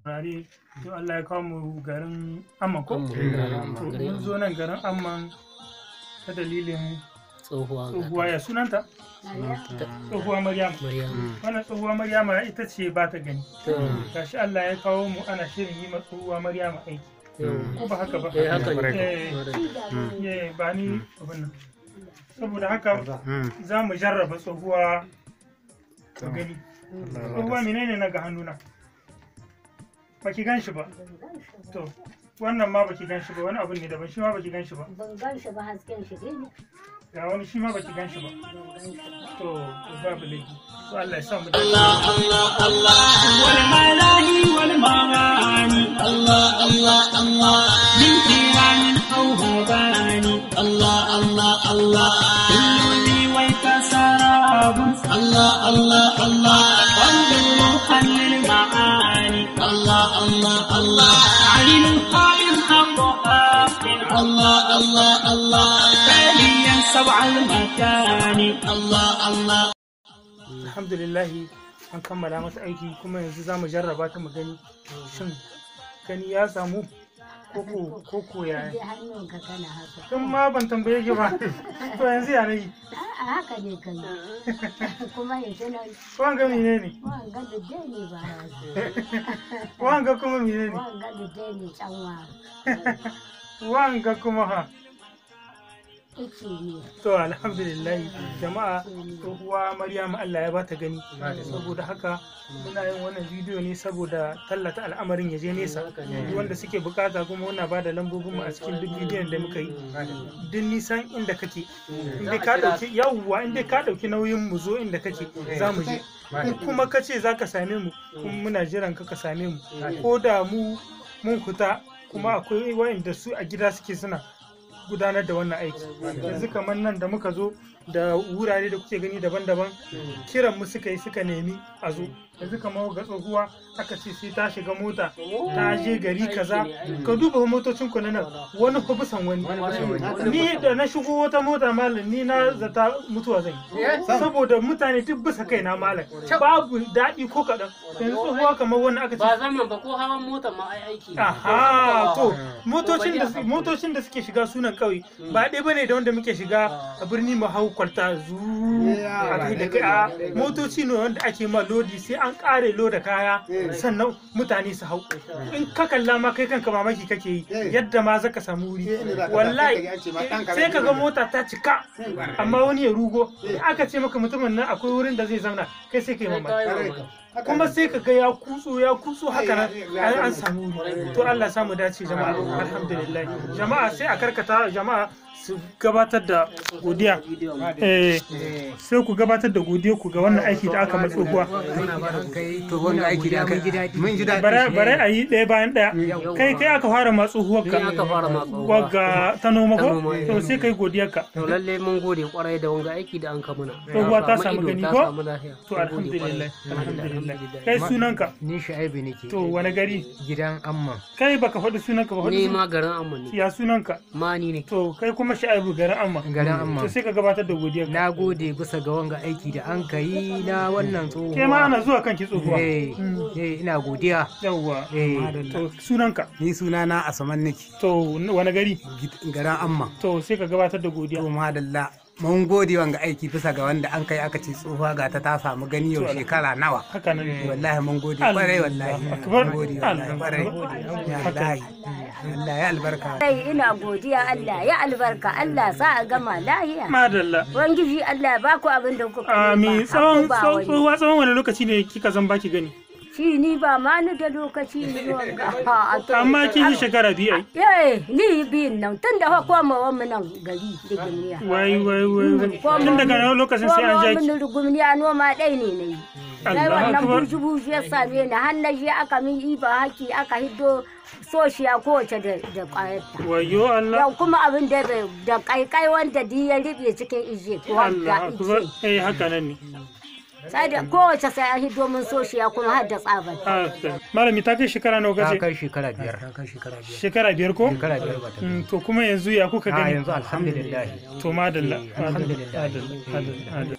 Rare to Allah ya kawo mu garin Amman ko? To mun zo nan garin Amman ta dalilin tsohuwa, ya sunanta? Tsohuwa Maryam. Wannan tsohuwa Maryama ita ce ba ta gani. Gashi Allah ya kawo mu ana shirin yi ma tsohuwa Maryama aiki. Ko ba haka ba? Eh, haka ne. Eh, ba ni abin nan. Saboda haka za mu jarraba tsohuwa mu gani. Tsohuwa, menene na ga hannuna? Baki gan shi ba. To, wannan ma baki gan shi ba, wani abu ne daban, shi ma baki gan shi ba. Ban gan shi ba, hasken shi dai ne. Ga wani, shi ma baki gan shi ba. Ban gan shi ba. To, babu laifi. To Allah ya sa mu dace. والملاهي والمغاني الله الله الله من كيران أو هباني الله الله الله كل ويتسراب الله الله الله قلب للمعاني الله الله الله عين قائم حق حق الله الله الله تاليا سبع المكان الله الله. Alhamdulillahi, an kammala mata aiki, kuma yanzu za mu jarraba ta mu gani shin gani ya samu koko ya. Dai hannunka kana haka. Tun ma ban tambaye ki ba, to yanzu ya nayi? A'a, haka ne kai. Kuma yanzu nan. Wanga mene ne? Wanga da dai ne ba. Wanga kuma mene ne? Wanga da dai ne, canwa. Wanga kuma ha? Ice ne. To alhamdulillah jama'a, tsohuwa Maryam Allah ya bata gani. Saboda haka muna yin wannan bidiyo ne saboda tallata al'amarin ya je nesa, duk wanda suke bukata. Kuma muna bada lambobin mu a cikin duk bidiyon da muka yi. Duk nisan inda kake, inda ka dauki, yawwa, inda ka dauki nauyin mu zo inda kake, za mu je. In kuma ka ce za ka same mu, kuma muna jiran ka ka same mu. Ko da mu mun fita, kuma akwai wa'inda su a gida suke suna gudanar da wannan aiki. Yanzu kamar nan da muka zo da wurare da kuke gani daban-daban, kiran mu suka yi suka nemi a zo. Yanzu kamar ga tsohuwa, aka ce sai ta shiga mota ta je gari kaza. Ka duba motocin ku na nan, wani fa bisan wani. Ni da na shigo wata mota, malam, ni na zata mutuwa zan yi saboda mutane duk bisa kaina, malam, babu daɗi ko kaɗan. Yanzu tsohuwa kamar wannan aka ce Ba zaman ba, ko hawan mota ma ai aiki ne. Aha, to motocin da suke shiga sunan ƙauye ba ɗaya bane da wanda muke shiga a birni, mu hau kwalta zu a kai da kai. A motoci ne wanda ake ma lodi, sai an ƙare loda kaya sannan mutane su hau. In ka kalla ma, kai kanka mamaki kake yi yadda ma zaka samu wuri. Wallahi sai ka ga mota ta cika, amma wani ya rugo. In aka ce maka mutumin nan akwai wurin da zai zauna, kai sai kai mamaki. Kuma sai ka ga ya kutso, ya kutso haka nan an samu wuri. To Allah samu dace jama'a. Alhamdulillah jama'a, sai a karkata jama'a su gabatar da godiya. Eh, sai ku gabatar da godiya ku ga wannan aiki da aka matso kuwa. To wanga aiki da aka mun ji daɗi. Bare bare a yi ɗaya bayan ɗaya. Kai aka fara matso huwarka. Ni aka fara matso. Wagga ta noma Ta ko? noma, eh. To sai kai godiyarka. To lalle mun gode kwarai da wanga aiki da an ka muna. Tsohuwa ta samu ido, gani ta ko? samu lafiya. To Mun gode alhamdulillah, kwarai. alhamdulillah. Kai, sunanka? Ni Shu'aibu nake. To wani gari? Gidan Amman. Kai baka faɗi sunanka ba, faɗi Ni ma garin Amman ne. Ya sunanka? Mani ne. To kai kuma Sha'ibu, garin Amma. Garin Amman. To sai ka gabatar da godiyarka. Na gode bisa ga wanga aiki da an ka yi na wannan tsohuwa. Ke ma ana zuwa kanki, tsohuwa. Eh, eh, ina godiya. Yawwa. Eh. To sunanka? Ni sunana Asaman nake. To wani gari? Garin Amma. To sai ka gabatar da godiya. To madalla. Mun gode wanga aiki bisa ga wanda an kai, aka ce tsohuwa ga ta ta samu gani yau shekara nawa. Haka nan ne. Wallahi mun gode kwarai, wallahi. Akbar. Mun gode wallahi kwarai. Wallahi. Allah ya albarka. Ai ina godiya, Allah ya albarka, Allah sa a gama lahiya. Madalla. Ubangiji Allah ya baku abin da kuka nema. Amin. Tsawon Hakku ba wani. tsohuwa, tsawon wani lokaci ne kika zan baki gani? Shi ni ba ma ni da lokaci ni wanga. A to- Amma kin yi shekara 2 ai. Eh, ni biyun nan tun da komawa mu nan gari rigimniya. Wai wai wai wai. Tun daga nan lokacin sai an Komawa jaki. mu rigimniya, noma ɗai ne na yi. Sai Allahu wannan akbar. bushi bushi ya same ni har na je aka min iba haki, aka hiddo soshiya kowace da ƙwayarta. Wayo Allah. Yau kuma abin da bai da kaikai wanda di ya riɓe cikin ije ko Allah ga akbar. ice. Eh, haka nan ne. Sai da kowace sai an hiddo min soshiya kuma har da tsabar. Haka. Malami, ta kai shekara nawa Ta kace? kai shekara 5. Ta kai shekara 5. Shekara 5 ko? Shekara 5 ba ta. To kuma yanzu ya kuka A gani? yanzu alhamdulillah. To madalla. Eh, alhamdulillah. Madalla. Madalla. Madalla.